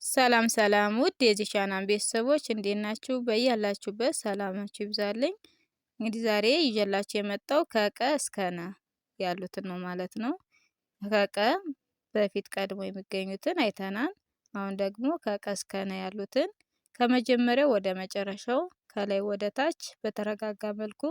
ሰላም ሰላም ውድ የዚህ ቻናል ቤተሰቦች እንዴት ናችሁ? በያላችሁበት ሰላማችሁ ይብዛልኝ። እንግዲህ ዛሬ ይዤላችሁ የመጣው ከቀ እስከ ነ ያሉትን ነው ማለት ነው። ከቀ በፊት ቀድሞ የሚገኙትን አይተናል። አሁን ደግሞ ከቀ እስከ ነ ያሉትን ከመጀመሪያው ወደ መጨረሻው ከላይ ወደ ታች በተረጋጋ መልኩ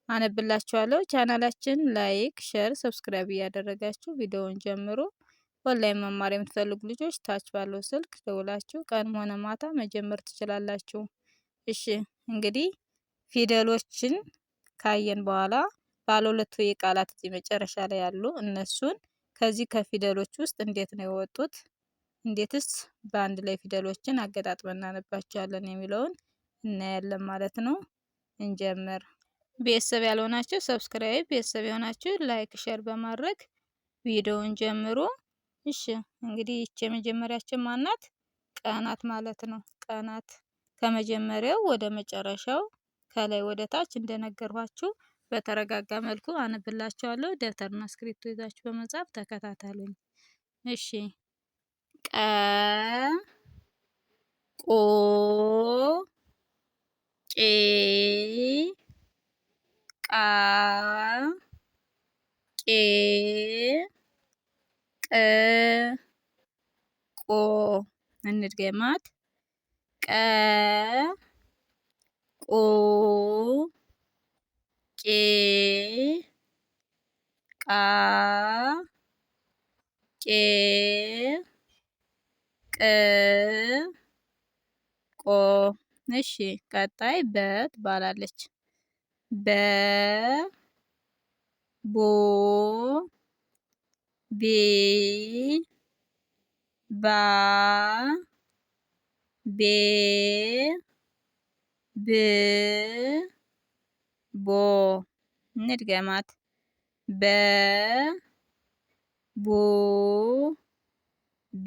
አነብላችኋለሁ። ቻናላችን like፣ share፣ subscribe እያደረጋችሁ ቪዲዮውን ጀምሩ። ኦንላይን መማር የምትፈልጉ ልጆች ታች ባለው ስልክ ደውላችሁ ቀንም ሆነ ማታ መጀመር ትችላላችሁ። እሺ እንግዲህ ፊደሎችን ካየን በኋላ ባለ ሁለቱ የቃላት እዚህ መጨረሻ ላይ ያሉ እነሱን ከዚህ ከፊደሎች ውስጥ እንዴት ነው የወጡት፣ እንዴትስ በአንድ ላይ ፊደሎችን አገጣጥመን እናነባቸዋለን የሚለውን እናያለን ማለት ነው። እንጀምር። ቤተሰብ ያልሆናችሁ subscribe፣ ቤተሰብ የሆናችሁ like፣ share በማድረግ ቪዲዮውን ጀምሩ። እሺ እንግዲህ ይቺ የመጀመሪያችን ማናት? ቀናት ማለት ነው። ቀናት ከመጀመሪያው ወደ መጨረሻው ከላይ ወደ ታች እንደነገርኳችሁ በተረጋጋ መልኩ አነብላችኋለሁ። ደብተርና እስክሪብቶ ይዛችሁ በመጻፍ ተከታተሉኝ። እሺ ቀ ቆ ቄ ቃ ቄ ቅ ቆ እንድገማት ቀ ቆ ቄ ቃ ቄ ቅ ቆ። እሺ ቀጣይ በ ትባላለች። በ ቦ ቤ ባ ቤ ብ ቦ። እንድገማት በ ቦ ቢ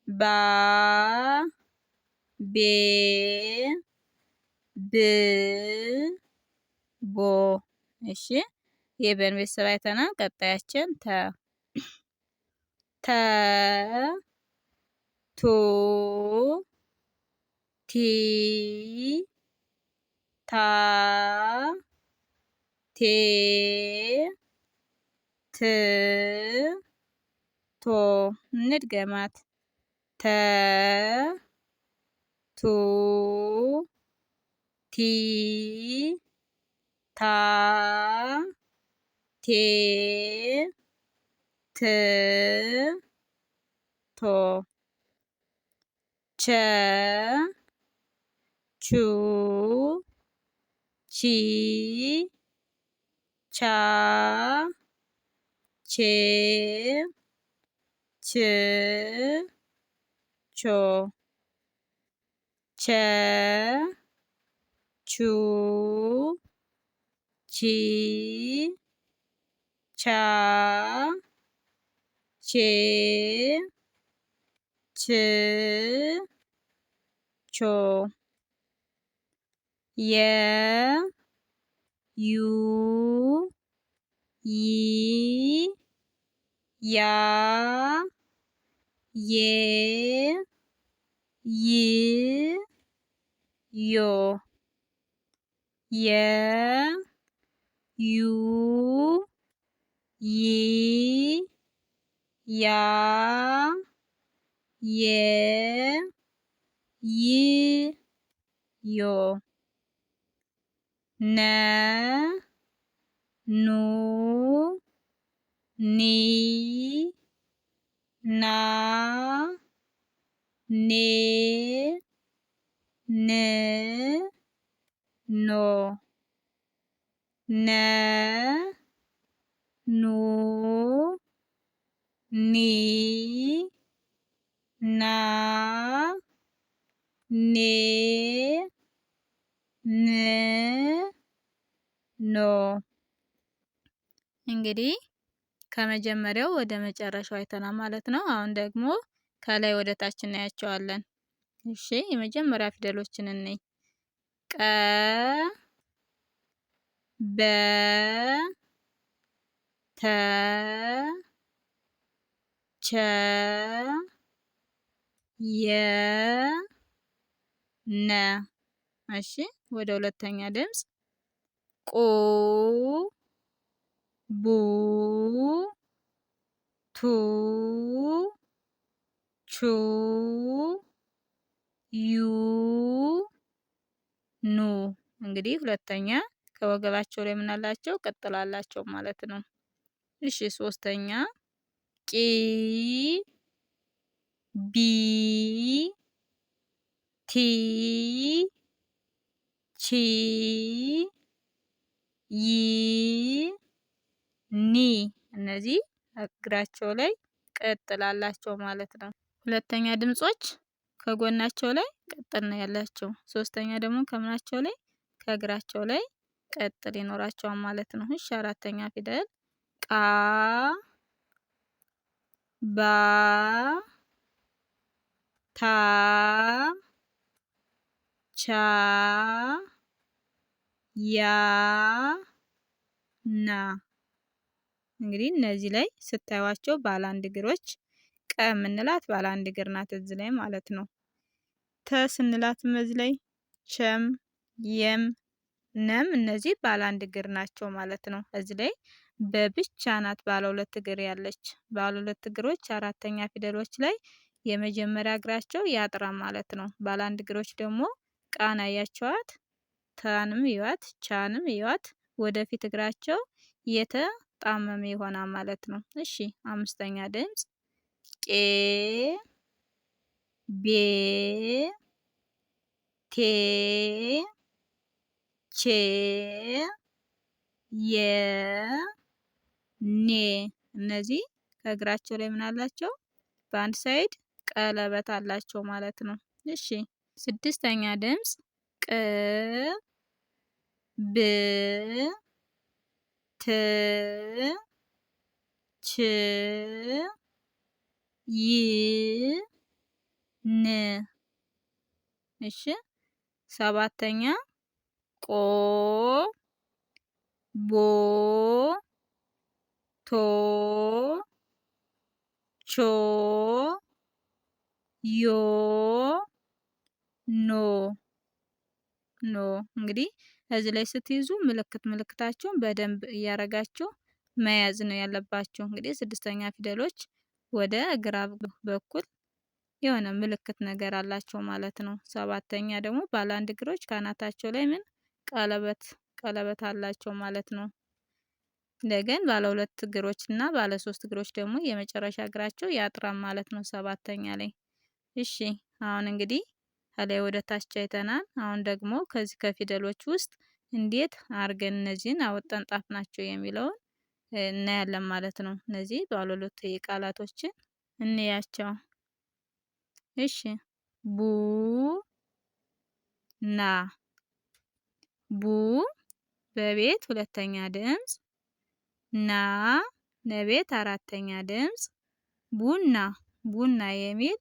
ባ ቤ ብ ቦ። እሺ የበን ቤተሰብ አይተናል። ቀጣያችን ተ ተ ቱ ቲ ታ ቴ ት ቶ። እንድገማት ተ ቱ ቲ ታ ቴ ት ቶ። ቸ ቹ ቺ ቻ ቼ ች ቾ። ቸ ቹ ቺ ቻ ቼ ች ቾ። የ ዩ ይ ያ ዬ ይ ዮ። የ ዩ ይ ያ ዬ ይ ዮ። ነ ኑ ኒ ና ኔ ን ኖ። ነ ኑ ኒ ና ኔ ን ኖ። እንግዲህ ከመጀመሪያው ወደ መጨረሻው አይተናል ማለት ነው። አሁን ደግሞ ከላይ ወደ ታች እናያቸዋለን። እሺ የመጀመሪያ ፊደሎችን እንይ። ቀ በ ተ ቸ የ፣ ነ። እሺ ወደ ሁለተኛ ድምፅ ቁ፣ ቡ፣ ቱ፣ ቹ፣ ዩ፣ ኑ። እንግዲህ ሁለተኛ ከወገባቸው ላይ ምን አላቸው? ቅጥል አላቸው ማለት ነው። እሺ ሶስተኛ ቂ፣ ቢ፣ ቲ፣ ቺ፣ ይ፣ ኒ። እነዚህ እግራቸው ላይ ቅጥል አላቸው ማለት ነው። ሁለተኛ ድምጾች ከጎናቸው ላይ ቅጥል ነው ያላቸው። ሶስተኛ ደግሞ ከምናቸው ላይ ከእግራቸው ላይ ቅጥል ይኖራቸዋል ማለት ነው። እሺ አራተኛ ፊደል ቃ፣ ባ፣ ታ፣ ቻ፣ ያ፣ ና። እንግዲህ እነዚህ ላይ ስታዩቸው ባለ አንድ እግሮች ቀ የምንላት ባለ አንድ እግር ናት እዚህ ላይ ማለት ነው። ተ ስንላትም እዚህ ላይ ቸም የም ነም እነዚህ ባለ አንድ እግር ናቸው ማለት ነው። እዚህ ላይ በብቻ ናት ባለ ሁለት እግር ያለች። ባለ ሁለት እግሮች አራተኛ ፊደሎች ላይ የመጀመሪያ እግራቸው ያጥራ ማለት ነው። ባለ አንድ እግሮች ደግሞ ቃና ያቸዋት ታንም ይዋት ቻንም ይዋት ወደፊት እግራቸው የተጣመመ ይሆናል ማለት ነው። እሺ አምስተኛ ድምፅ ቄ፣ ቤ፣ ቴ፣ ቼ፣ የ፣ ኔ። እነዚህ ከእግራቸው ላይ ምን አላቸው? በአንድ side ቀለበት አላቸው ማለት ነው። እሺ ስድስተኛ ድምፅ ቅ፣ ብ፣ ት፣ ች፣ ይ፣ ን። እሺ ሰባተኛ ቆ፣ ቦ፣ ቶ፣ ቾ፣ ዮ፣ ኖ። ኖ። እንግዲህ እዚህ ላይ ስትይዙ ምልክት ምልክታቸውን በደንብ እያረጋችሁ መያዝ ነው ያለባችሁ። እንግዲህ ስድስተኛ ፊደሎች ወደ ግራ በኩል የሆነ ምልክት ነገር አላቸው ማለት ነው። ሰባተኛ ደግሞ ባለ አንድ እግሮች ካናታቸው ላይ ምን ቀለበት ቀለበት አላቸው ማለት ነው። እንደገን ባለ ሁለት እግሮች እና ባለ ሶስት እግሮች ደግሞ የመጨረሻ እግራቸው ያጥራል ማለት ነው ሰባተኛ ላይ። እሺ አሁን እንግዲህ ከላይ ወደ ታች አይተናል። አሁን ደግሞ ከዚህ ከፊደሎች ውስጥ እንዴት አርገን እነዚህን አወጣን ጣፍናቸው የሚለውን እናያለን ማለት ነው። እነዚህ ባለ ሁለት ቃላቶችን እንያቸው። እሺ ቡ ና ቡ በቤት ሁለተኛ ድምፅ፣ ና ለቤት አራተኛ ድምፅ፣ ቡና ቡና የሚል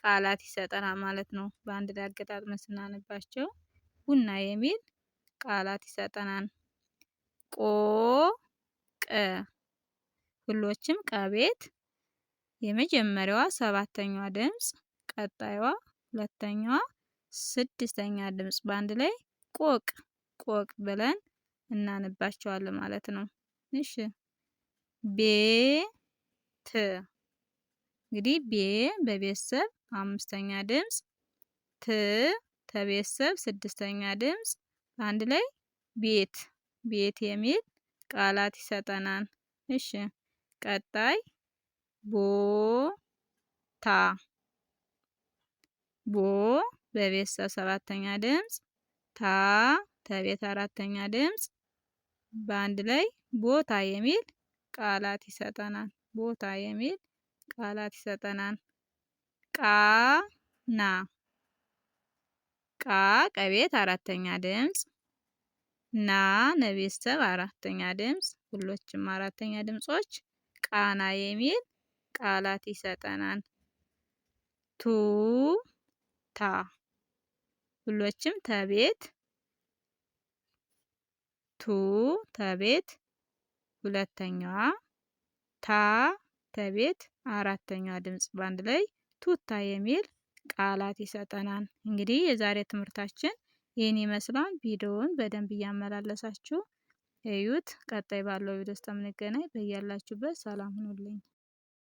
ቃላት ይሰጠናል ማለት ነው። በአንድ ላይ አገጣጥመን ስናነባቸው ቡና የሚል ቃላት ይሰጠናል። ቆ ቀ ሁሎችም ቀቤት የመጀመሪያዋ ሰባተኛዋ ድምፅ፣ ቀጣይዋ ሁለተኛዋ ስድስተኛ ድምፅ በአንድ ላይ ቆቅ ቆቅ ብለን እናነባቸዋለን ማለት ነው። እሺ ቤት እንግዲህ ቤ በቤተሰብ አምስተኛ ድምፅ፣ ት ተቤተሰብ ስድስተኛ ድምፅ በአንድ ላይ ቤት ቤት የሚል ቃላት ይሰጠናል። እሺ ቀጣይ ቦታ ቦ በቤተሰብ ሰባተኛ ድምፅ፣ ታ ተቤት አራተኛ ድምፅ በአንድ ላይ ቦታ የሚል ቃላት ይሰጠናል። ቦታ የሚል ቃላት ይሰጠናል። ቃ ና ቃ ቀቤት አራተኛ ድምፅ፣ ና ነቤተሰብ አራተኛ ድምፅ፣ ሁሎችም አራተኛ ድምጾች ቃና የሚል ቃላት ይሰጠናል። ቱ ታ ሁሎችም ተቤት ቱ ተቤት ሁለተኛዋ ታ ተቤት አራተኛዋ ድምጽ በአንድ ላይ ቱታ የሚል ቃላት ይሰጠናል። እንግዲህ የዛሬ ትምህርታችን ይህን ይመስላል። ቪዲዮውን በደንብ እያመላለሳችሁ እዩት። ቀጣይ ባለው ቪዲዮ እስከምንገናኝ በያላችሁበት ሰላም ሁኑልኝ።